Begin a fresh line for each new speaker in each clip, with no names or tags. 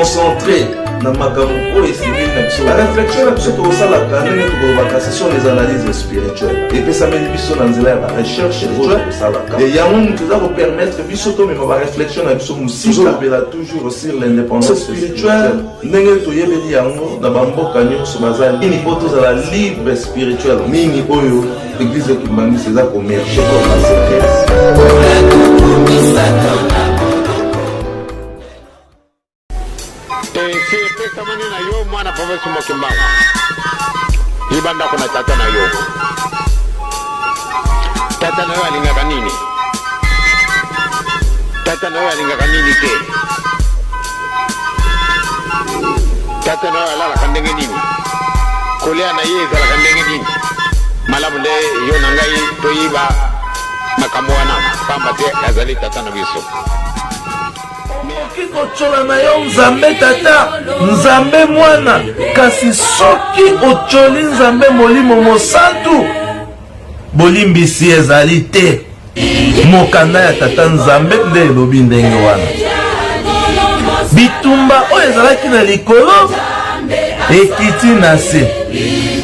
Concentré na makambo oyo esengeli na biso. Bareflexion na biso tokosalaka ndenge tokolobaka, ce sont les analyses spirituelles epesameli biso na nzela ya barecherche oyo tokosalaka, e yango moto eza kopermettre biso tomema bareflexion na biso mosika. Tozolobela toujours sur l'indépendance spirituelle ndenge toyebeli yango na bamboka nyonso baza nini, mpo tozala libre spirituel mingi oyo église ya Kimbanguiste eza komerge comme la secret.
Esi epesamani na yo mwana province Mokimbangu. Yiba ndako na tata na yo. Tata na yo alingaka nini? Tata na yo alingaka nini te? Tata na yo alalaka ndenge nini? Kolia na ye ezalaka ndenge nini? Malamu nde yo na ngai toyiba makambo wana, pamba te azali tata na biso.
Okoki kotyola na yo Nzambe Tata, Nzambe Mwana, kasi soki otyoli Nzambe Molimo Mosantu, bolimbisi ezali te. Mokanda ya Tata Nzambe nde elobi ndenge wana. Bitumba oyo ezalaki na likolo ekiti na se.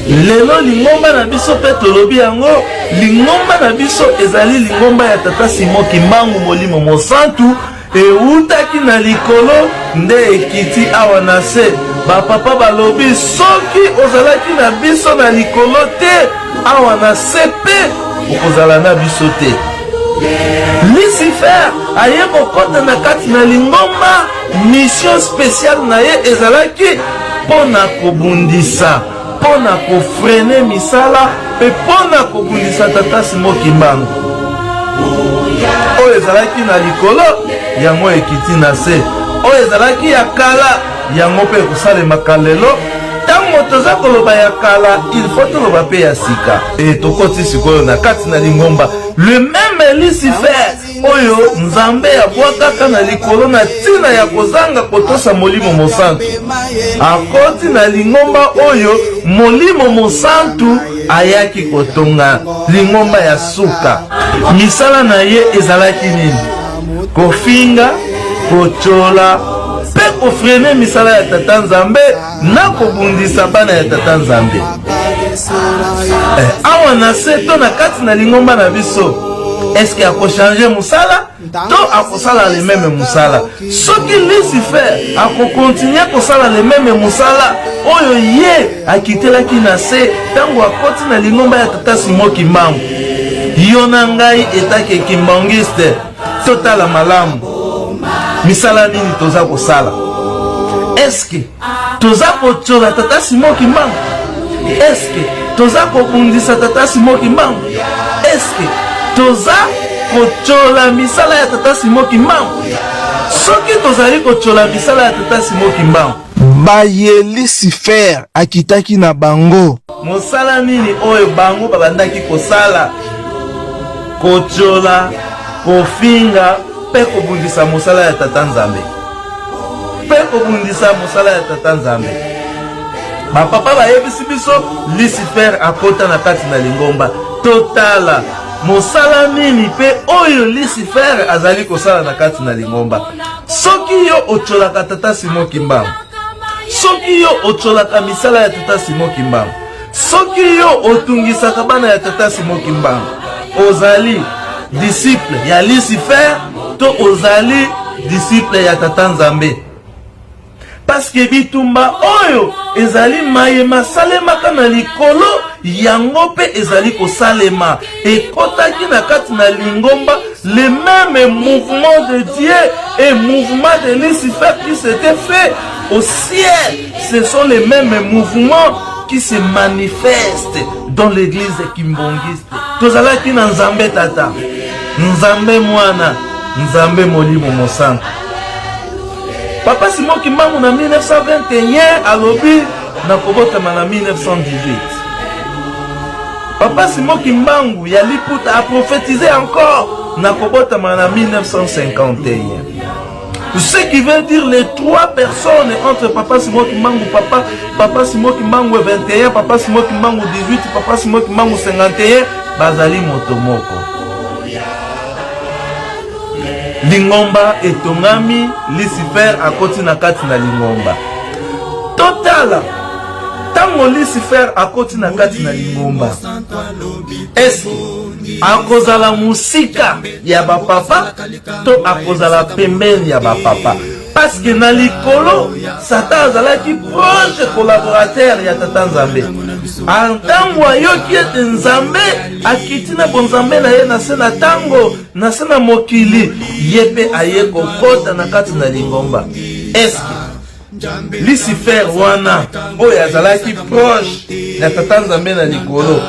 Lelo lingomba na biso mpe tolobi yango, lingomba na biso ezali lingomba ya Tata Simon Kimbangu Molimo Mosantu, ewutaki na likolo nde ekiti awa na se. Bapapa balobi soki ozalaki na biso na likolo te, awa na se mpe okozala na biso te. Lucifer aye kokota na kati na lingomba, mission spéciale na ye ezalaki mpo na kobundisa, mpo na kofrene misala mpe mpo na kobundisa Tata Simon Kimbangu. Oyo ezalaki na likolo, yango ekiti na se. Oyo ezalaki ya kala, yango mpe ekosalemaka lelo. Ntango toza koloba ya kala, il faut toloba mpe ya sika. E tokoti sikoyo na kati na lingomba, le même Lucifer oyo Nzambe abwakaka na likolo na ntina ya kozanga kotosa Molimo Mosantu, akoti na lingomba oyo Molimo Mosantu ayaki kotonga, lingomba ya suka. Misala na ye ezalaki nini? Kofinga, kotyola mpe kofrene misala ya Tata Nzambe na kobundisa bana ya Tata Nzambe. Awa na se to na kati na lingomba na biso, eske akochange mosala to akosala le meme mosala? Soki Lucifer akokontinue kosala le meme mosala oyo ye akitelaki na se ntango akoti na lingomba ya Tata Simon Kimbangu, yo na ngai etake kimbangiste, totala malamu misala nini toza kosala. Eske toza kotyola Tata Simon Kimbangu? Eske toza kobundisa Tata Simon Kimbangu? Eske toza kotyola misala ya Tata Simon Kimbangu? Soki tozali kotyola misala ya Tata Simon Kimbangu, baye Lucifer akitaki na bango, mosala nini oyo bango babandaki kosala? Kotyola, kofinga mpe kobundisa mosala ya Tata Nzambe, mpe kobundisa mosala ya Tata Nzambe. Bapapa bayebisi biso Lucifer akota na kati na lingomba. Totala mosala nini mpe oyo Lucifer azali kosala na kati na lingomba. Soki yo otyolaka Tata Simon Kimbangu, soki yo otyolaka misala ya Tata Simon Kimbangu, soki yo otungisaka bana ya Tata Simon Kimbangu, ozali disciple ya Lucifer to ozali disciple ya Tata Nzambe? Paske bitumba oyo ezali maye masalemaka na likolo, yango mpe ezali kosalema. Ekotaki na kati na lingomba, le même mouvement de Dieu et mouvement de Lucifer qui s'était fait au ciel, ce sont les mêmes mouvements qui se manifestent dans l'église kimbongiste. Tozalaki na Nzambe Tata, Nzambe Mwana, Nzambe Molimo Mosantu. Papa Simon Kimbangu na 1921 alobi nakobotama na 1918. Papa Simon Kimbangu ya liputa a prophétisé encore nakobotama na 1951. Ce qui veut dire les trois personnes entre Papa Simon Kimbangu, Papa, Papa Simon Kimbangu 21, Papa Simon Kimbangu 18, Papa Simon Kimbangu 51, bazali moto moko. Lingomba etongami, Lucifer akoti na kati na lingomba. Totala ntango Lucifer akoti na kati na lingomba, eske akozala mosika ya bapapa to akozala pembeni ya bapapa? Paske na likolo Satan azalaki proche collaborateur ya Tata Nzambe. Ntango ayoki ete Nzambe akiti na bonzambe na ye na se na ntango na se na mokili, ye mpe aye kokota na kati na lingomba. Eske Lucifer wana oyo azalaki proche ya Tata Nzambe na likolo,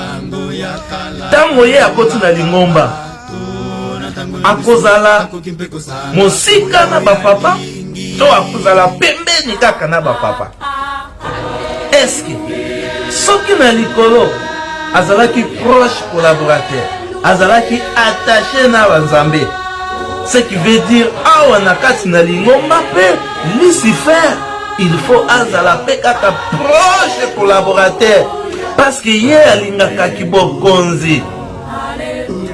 ntango ye akoti na lingomba akozala mosika na bapapa to akozala pembeni kaka na bapapa? Eske soki na likolo azalaki proche collaborateur, azalaki attaché na banzambe, ce qui veut dire awa na kati na lingomba mpe Lucifer il faut azala mpe kaka proche collaborateur, parce que ye alingaka kibokonzi.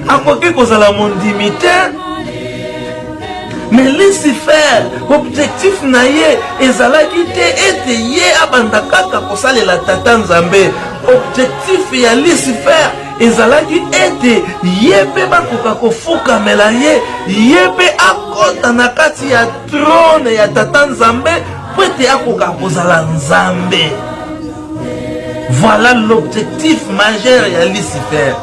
Akoki kozala mondimi te, mais Lucifer objectif na ye ezalaki te ete ye abanda kaka kosalela Tata Nzambe. Objectif ya Lucifer ezalaki ete ye mpe bakoka kofukamela ye, ye mpe akota na kati ya trone ya Tata Nzambe mpo ete akoka kozala Nzambe. Voilà l'objectif majeur ya Lucifer.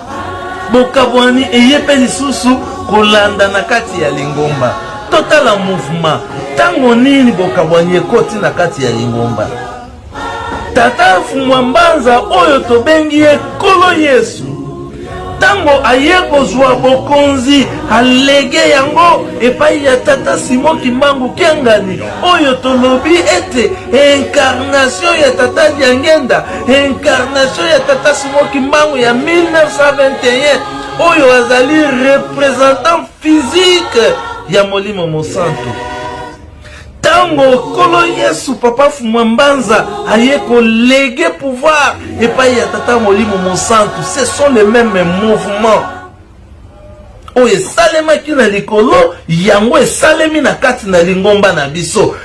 Bokabwani eye mpe lisusu kolanda na kati ya lingomba. Totala mouvement. Ntango nini bokabwani ekoti na kati ya lingomba? Tata Mfumwa Mbanza oyo tobengi ye Nkolo Yesu, ntango aye kozwa bokonzi, alege yango epai ya Tata Simon Kimbangu Kiangani, oyo tolobi ete incarnation ya Tata Diangenda, incarnation ya Tata Simon Kimbangu ya 1921, oyo azali représentant physique ya Molimo Mosantu. Ntango Nkolo Yesu Papa Fumwa Mbanza aye kolege pouvoir epai ya Tata Molimo Mosantu, ce sont les mêmes mouvements oyo esalemaki na likolo, yango esalemi na kati na lingomba na biso.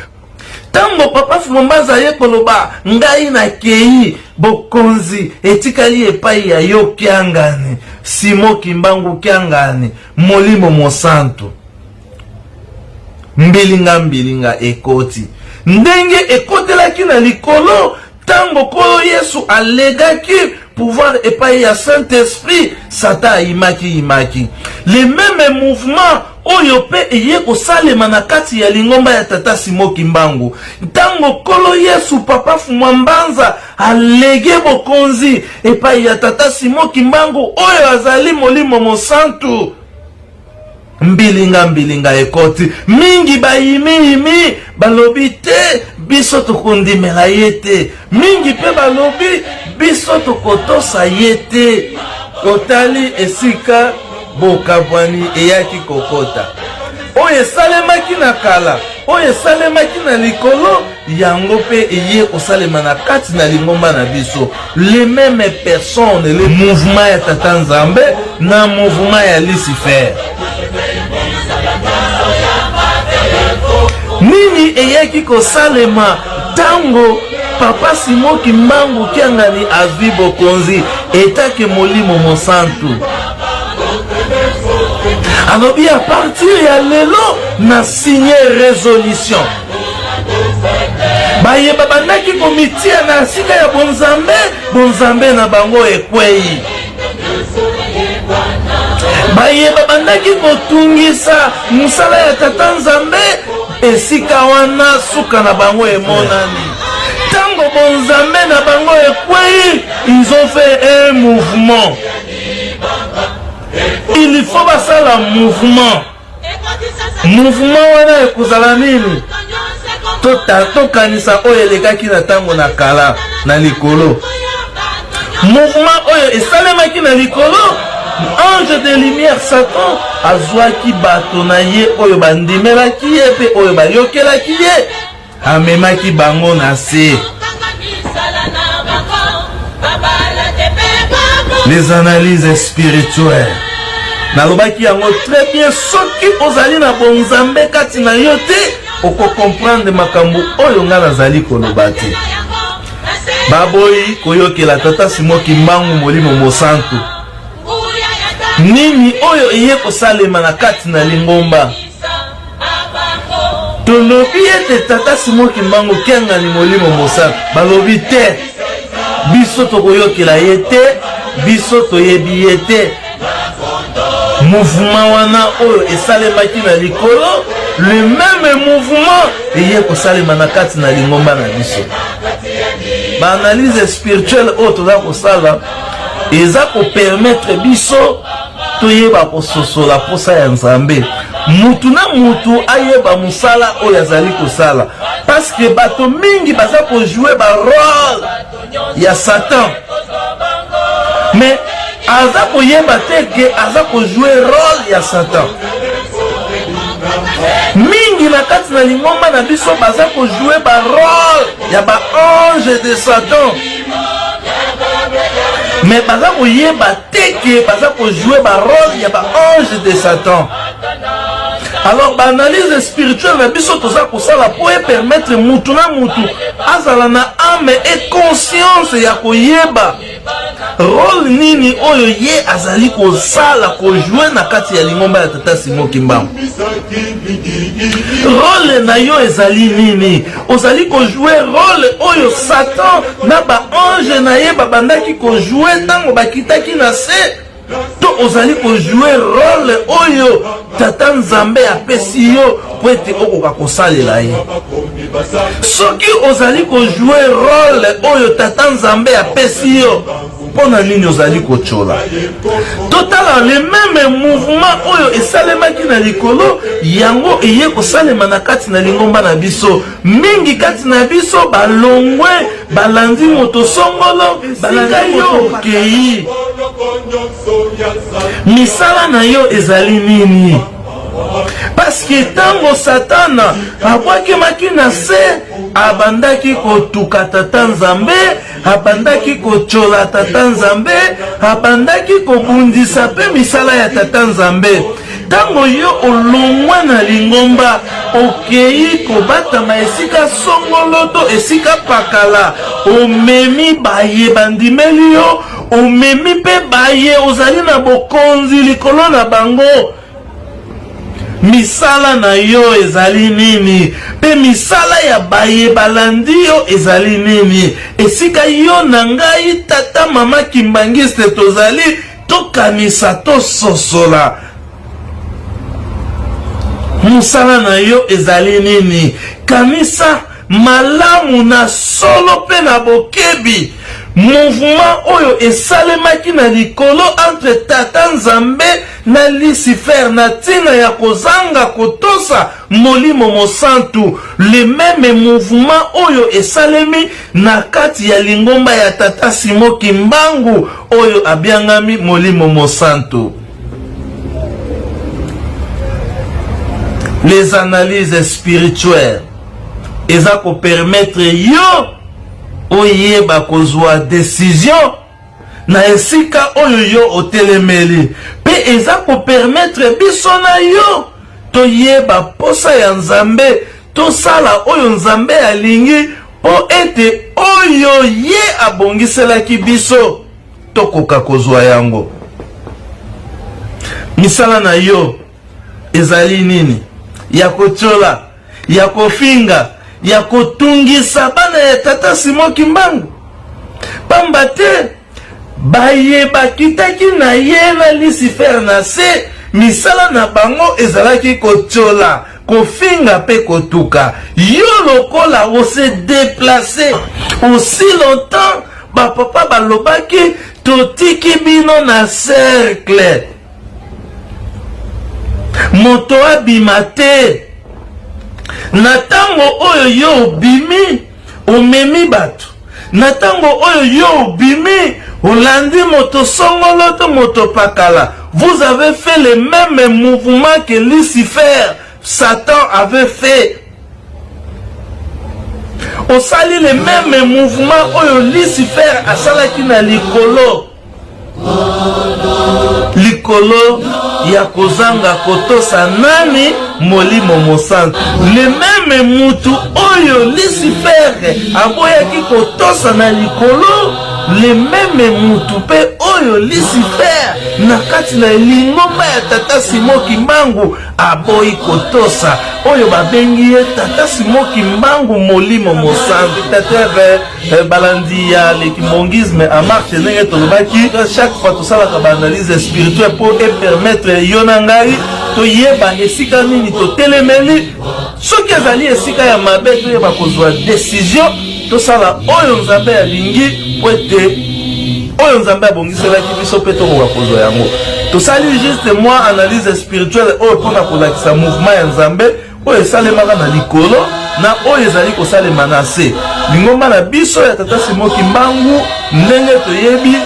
Ntango Papa Fumwa Mbanza aye koloba ngai nakei, bokonzi etikali epai ya yo Kiangani, Simo Kimbangu Kiangani, Molimo Mosantu. Mbilinga mbilinga ekoti ndenge ekotelaki na likolo ntango Nkolo Yesu alegaki pouvoir epai ya Saint-Esprit, Satan ayimaki yimaki. Le meme mouvement oyo mpe eye kosalema na kati ya lingomba ya Tata Simo Kimbangu. Ntango Nkolo Yesu Papa Fumwa Mbanza alege bokonzi epai ya Tata Simo Kimbangu oyo azali Molimo Mosantu, mbilinga mbilinga ekoti mingi, bayimiyimi balobi te biso tokondimela ye te, mingi mpe balobi biso tokotosa ye te. Otali esika bokabwani eyaki kokota, oyo esalemaki na kala, oyo esalemaki na likolo, yango mpe eye kosalema na kati na lingomba na biso. Les mêmes personnes, le mouvement ya Tata Nzambe na mouvement ya Lucifer. Nini eyaki kosalema ntango Papa Simon Kimbangu Kiangani azwi bokonzi etake Molimo Mosantu? Alobi a partir ya lelo na signe résolution. Baye babandaki komitia na esika ya bonzambe, bonzambe na bango ekwei. Baye babandaki kotungisa mosala ya Tata Nzambe, esika wana suka na bango emonani. Ntango bonzambe na bango ekwei, ils ont fait un mouvement. Il faut basala mouvement. Mouvement wana ekozala nini? Tokanisa oyo elekaki na ntango na kala na likolo. Mouvement oyo esalemaki na likolo. Ange de lumière Satan azwaki bato na ye oyo bandimelaki ye mpe oyo bayokelaki ye, amemaki bango na se. Les analyses spirituelles. Nalobaki yango très bien, soki ozali na bonzambe kati na yo te, okokomprendre makambo oyo ngai nazali koloba te. Baboyi koyokela Tata Simon Kimbangu Molimo Mosantu. Nini oyo eye kosalema na kati na lingomba? Tolobi ete Tata Simon Kimbangu Kiangani Molimo Mosantu. Balobi te, biso tokoyokela ye te, biso toyebi ye te. Mouvement wana oyo esalemaki na likolo, le meme mouvement eye kosalema na kati na lingomba na biso. Ba analyse spirituelle oyo toza kosala eza kopermettre biso toyeba kososola mposa ya Nzambe, mutu na mutu ayeba mosala oyo azali kosala, parce que bato mingi baza kojouer ba role ya Satan, mais aza koyeba te ke aza kojouer role ya Satan. Mingi na kati na lingomba na biso baza kojouer ba role ya ba ange de Satan, mais baza koyeba te ke baza kojouer ba role ya ba ange de Satan. Alors ba analyse spirituelle na biso toza kosala po e permettre mutu na mutu azala na ame et conscience ya koyeba role nini oyo ye azali kosala, kojouer na kati ya lingomba ya Tata Simon Kimbangu. Role na yo ezali nini? Ozali kojouer role oyo Satan na ba ange na ye babandaki kojouer ntango bakitaki na se, to ozali kojouer role oyo Tata Nzambe apesi yo po ete okoka kosalela ye? Soki ozali kojouer role oyo Tata Nzambe apesi yo, mpo na nini ozali kotyola? Totala le meme mouvement oyo esalemaki na likolo, yango eye kosalema na kati na lingomba na biso. Mingi kati na biso balongwe, balandi moto songolo, balandi moto okei. Misala na yo ezali nini? Paske ntango Satana abwakemaki na se, abandaki kotuka Tata Nzambe, abandaki kotyola Tata Nzambe, abandaki kobundisa mpe misala ya Tata Nzambe. Ntango yo olongwa na lingomba, okei kobatama esika songolo to esika pakala, omemi baye bandimeli yo, omemi mpe baye ozali na bokonzi likolo na bango. Misala na yo ezali nini? Mpe misala ya baye balandi yo ezali nini? Esika yo na ngai, tata mama Kimbanguiste, tozali, tokanisa, tososola. Mosala na yo ezali nini? Kanisa malamu na solo mpe na bokebi mouvement oyo esalemaki na likolo entre Tata Nzambe na Lucifer na ntina ya kozanga kotosa Molimo Mosantu, le meme mouvement oyo esalemi na kati ya lingomba ya Tata Simon Kimbangu oyo abiangami Molimo Mosantu. Les analyses spirituelles eza ko permettre yo oyeba kozwa decision na esika oyo yo otelemeli, mpe eza ko permettre biso na yo toyeba posa ya Nzambe, tosala oyo Nzambe alingi mpo ete oyo ye abongiselaki biso tokoka kozwa yango. Misala na yo ezali nini? Ya kotyola, ya kofinga, ya kotungisa bana ya Tata Simon Kimbangu? Pamba te baye bakitaki na ye na Lucifer na se, misala na bango ezalaki kotyola, kofinga mpe kotuka. Yo lokola ose deplacer aussi longtemps, ba papa balobaki totiki bino na cercle, moto abima te. Na ntango oyo yo obimi, omemi bato. Na ntango oyo yo obimi, Olandi moto songolo to moto pakala, vous avez fait le même mouvement que Lucifer, Satan avait fait. Osali le même mouvement oyo Lucifer asalaki na likolo. Likolo ya kozanga kotosa nani? Molimo Mosantu. Le meme mutu oyo Lucifer aboyaki kotosa na likolo, le meme mutu pe oyo Lucifer na kati na lingomba ya Tata Simon Kimbangu aboyi kotosa, oyo babengi ye Tata Simon Kimbangu Molimo Mosantu. Spectateur, balandi ya le kimbongisme en marche, ndenge tolobaki, chaque fois tosalaka baanalyse spirituelle mpo epermettre yo na ngai toyeba esika nini totelemeli. Soki ezali esika ya mabe, toyeba kozwa décision, tosala oyo Nzambe alingi, po ete oyo Nzambe abongiselaki biso mpe tokoka kozwa yango. Tosali juste mwa analyse spirituelle oyo mpona kolakisa mouvement ya Nzambe oyo esalemaka na likolo na oyo ezali kosalema na se. Lingomba na biso ya Tata Simon Kimbangu, ndenge toyebi,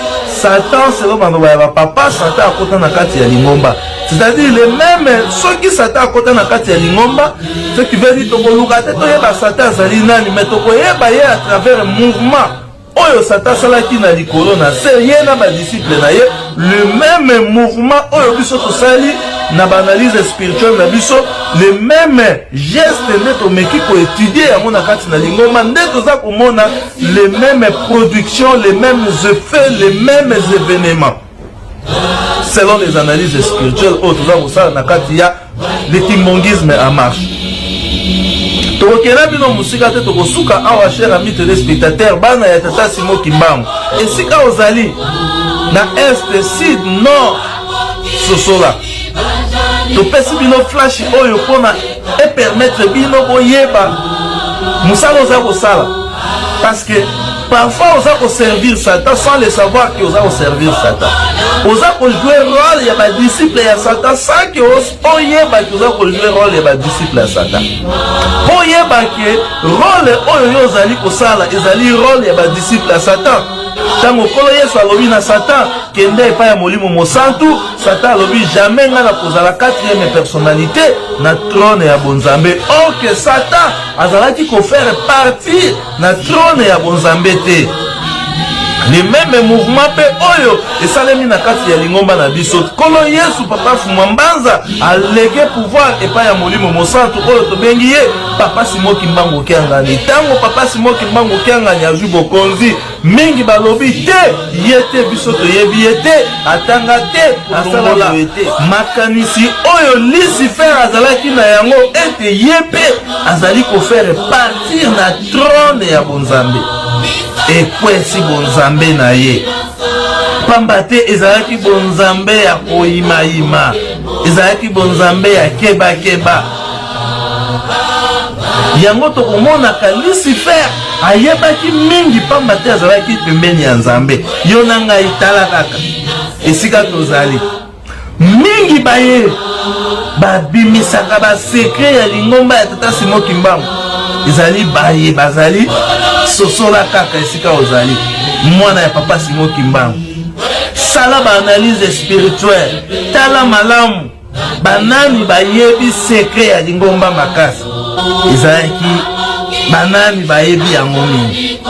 Satan, selon maloba ya bapapa, Satan akota na kati ya lingomba, c'est-à-dire le même. Soki Satan akota na kati ya lingomba, ce qui veut dire tokoluka te toyeba Satan azali nani, mais tokoyeba ye à travers mouvement oyo Satan asalaki na likolo na se, ye na badisciple na ye. Le même mouvement oyo biso tosali na baanalyse spirituelle na biso, le même geste nde tomeki koétudier yango na kati na lingomba, nde toza komona les mêmes productions, les mêmes effets, les mêmes événements selon les analyses spirituelles oyo toza kosala na kati ya le kimbongisme en marche. Tokokenda bino mosika te, tokosuka awa. Cher ami téléspectateur, bana ya Tata Simo Kimbangu, esika ozali na est, sud, nord, sosola. Topesi bino flash oyo mpona epermettre bino boyeba mosala oza kosala, parce que parfois oza koservir Satan sans le savoir que oza koservir Satan. Oza kojouer rôle ya badisciple ya Satan sans que oyeba ke oza kojouer rôle ya badisciple ya Satan. Mpo oyeba ke rôle oyo yo ozali kosala ezali rôle ya badisciple ya Satan. Ntango Nkolo Yesu alobi na Satan: "Kende epai ya Molimo Mosantu", Satan alobi: "Jamais ngai na kozala quatrième personnalité na trône ya bonzambe." Or que Satan azalaki kofaire partie na trône ya bonzambe te. Le même mouvement mpe oyo esalemi na kati ya lingomba na biso. Nkolo Yesu, Papa Fumwa Mbanza, alege pouvoir epai ya Molimo Mosantu oyo tobengi ye Papa Simo Kimbangu Kiangani. Ntango Papa Simo Kimbangu Kiangani azwi bokonzi, mingi balobi te: "Ye te, biso toyebi ye te, atanga te, asala boye te." Makanisi oyo Lucifer azalaki na yango ete ye mpe azali kofaire partir na trône ya bonzambe, ekwesi bonzambe na ye, pamba te ezalaki bonzambe ya koyimayima, ezalaki bonzambe ya kebakeba. Yango tokomonaka Lucifer ayebaki mingi, pamba te azalaki pembeni ya Nzambe. Yo na ngai, tala kaka esika tozali. Mingi baye babimisaka basecret ya lingomba ya Tata Simo Kimbangu ezali baye bazali. Sosola kaka esika ozali, mwana ya Papa Simo Kimbangu. Sala baanalyse spirituelle, tala malamu banani bayebi secret ya lingomba makasi. Ezalaki banani bayebi yango mingi?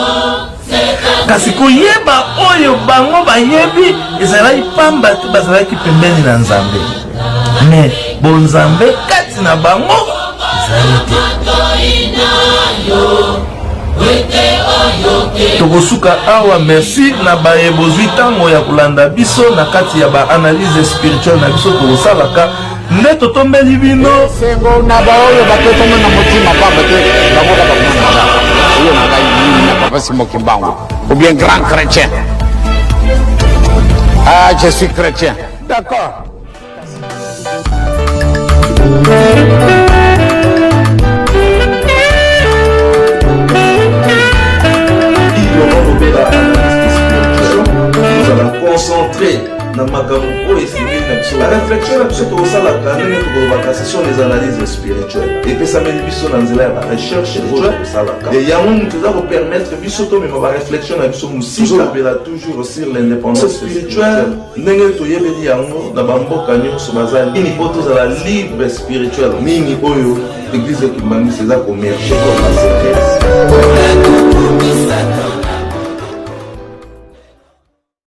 Kasi koyeba oyo bango bayebi ezalaki pamba te bazalaki pembeni na Nzambe, mais bonzambe kati na bango ezali te. Tokosuka awa. Merci na baye bozwi ntango ya kolanda biso na kati ya baanalyse spirituelle na biso tokosalaka. Nde totombeli bino.
Esengo na baoyo baketama na motima, pamba te bango kaka bakomona oyo na ngai nini na Papa Simo Kimbangu ou bien grand chrétien. Ah, je suis chrétien, d'accord.
Lobela analyse spirituelle, tozala concentré na makambo oyo esengeli. na biso. Bareflexion na biso tokosalaka ndenge tokolobaka, ce sont les analyses spirituelles epesameli biso na nzela ya barecherche oyo tokosalaka. E yango moto eza kopermettre biso tomema bareflexion na biso mosika. Tozolobela toujours sur l'indépendance spirituelle ndenge toyebeli yango na bamboka nyonso baza nini mpo tozala libre spirituel mingi oyo église kimbanguiste eza komerge comme secret.